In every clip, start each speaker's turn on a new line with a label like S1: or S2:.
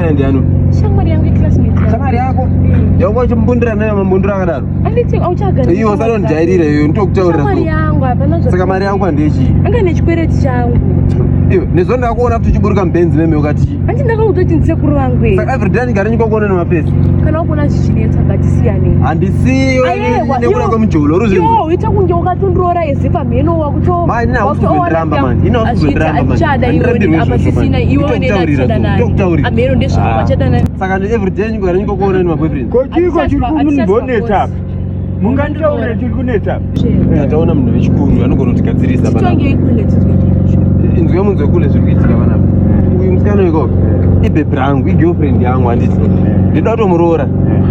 S1: naye ndiani?
S2: Shamwari yangu iclassmate yangu.
S1: Shamwari yako? Yauka uchimbundira nayo mambundiro akadaro.
S2: Anditi auchagara.
S1: Iwe usadondijairira iwe ndokutaurira
S2: Shamwari
S1: so.
S2: yangu hapana zva.
S1: Saka mari yangu handechii?
S2: Anga nechikwereti changu.
S1: Iwe nezuva ndakuona kuti uchiburuka mubenzi meme ukati
S2: Hanti ndakakutoti ndisekuru vangu here.
S1: Saka everyday ndigara ndingokuona nemapesi.
S2: Kana wakuona zvichinetsa ngatisiyane.
S1: Handisiyo
S2: Ayewa,
S1: nekuda
S2: iwe-
S1: kwemujolo ruzvinzi.
S2: Yo, ita kunge ukatondiroora ezipa mheno wakuto.
S1: Mai, ini hausi kuzondiramba, man. Ini hausi kuzondiramba, man.
S2: Achada iwe
S1: Handirambirwe
S2: apa
S1: izvozvo,
S2: sisina
S1: man.
S2: iwe une
S1: Ndokutaurira
S2: achada
S1: so,
S2: nani.
S1: ndokutaurira.
S2: Amheno ndezvako
S1: Ah.
S2: achada nani.
S1: Saka ndi everyday ndingogara ndingokuona nemaboyfriend.
S3: Ko chiko chiri
S2: Hatisasi
S3: kumunetsa
S2: pa-
S3: munganditaurire chiri kunetsa
S1: Tataona munhu wechikuru anogona kutigadzirisa panapa.
S2: Titonge ikule tizwe.
S1: Inzwe munzwe kule zviri kuitika panapa. Uyu musikana weko ibhebhi rangu, igirlfriend yangu handiti. Ndinoda kutomuroora.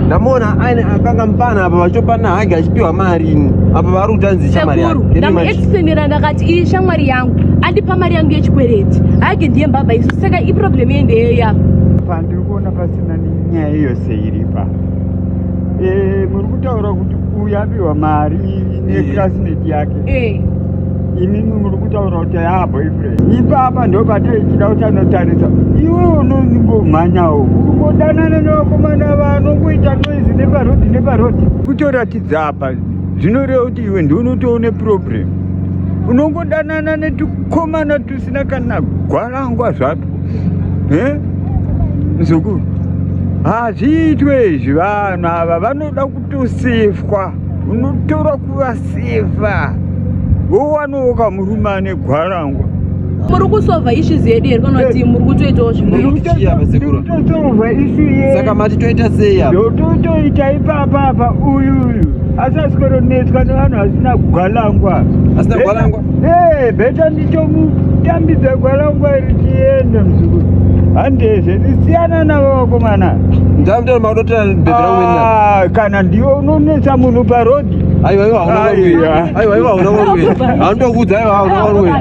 S1: Ndamuona aine akanga mupana apa vachopana hagi achipiwa mari ini. Apa vari kutanzi shamwari yake.
S2: Sekuru,
S1: Can you imagine?
S2: ndamuexplainera ndakati iyi shamwari yangu andipa mari yangu yechikwereti hage ndiye mbavha isu saka iproblem ye ndeyo yako
S3: Pandiri kuona pasina nenyaya yose iripa. Eh, muri kutaura kuti uyu apiwa mari neclassmate yake.
S2: Eh,
S3: Imimi muri kutaura kuti yaa boyfriend. Ipapa ndo pataichida kuti anotarisa. Iwe unongomhanyawo urikudanana nevakomana vanongoita noise neparodhi neparodhi. Kutoratidza apa zvinoreva kuti iwe ndiunotoone problem. Unongodanana netukomana tusina kana gwarangwa zvatwo. Eh? Mzukuru, hazviitwe izvi. Vanhu ava vanoda kutosefwa, unotora kuvasefa wowanawo kamurume ane gwarangwa.
S2: Muri kusolva issues yedu here kana kuti muri kutoitawo zvimwe?
S1: Chii apa, sekuru?
S3: Ndikutosolva issue yedu.
S1: Saka mati toita sei apa?
S3: Ndototoita ipapa apa uyu uyu asasikoronetswa nevanhu vasina gwalangwa.
S1: Asina gwalangwa?
S3: Eh, better nditomutambidza gwalangwa iri tiende muzukuru. Handezve tisiyana navo vakomana.
S1: Ndamutana makudotora bhebhi rangu ini.
S3: Ah, kana ndiwe unonetsa munhu parodhi.
S1: Aiwa, aiwa, hauna
S3: Aiwa.
S1: kwaruwe. Aiwa, aiwa, hauna kwaruwe. Handokuudza, aiwa, hauna kwaruwe.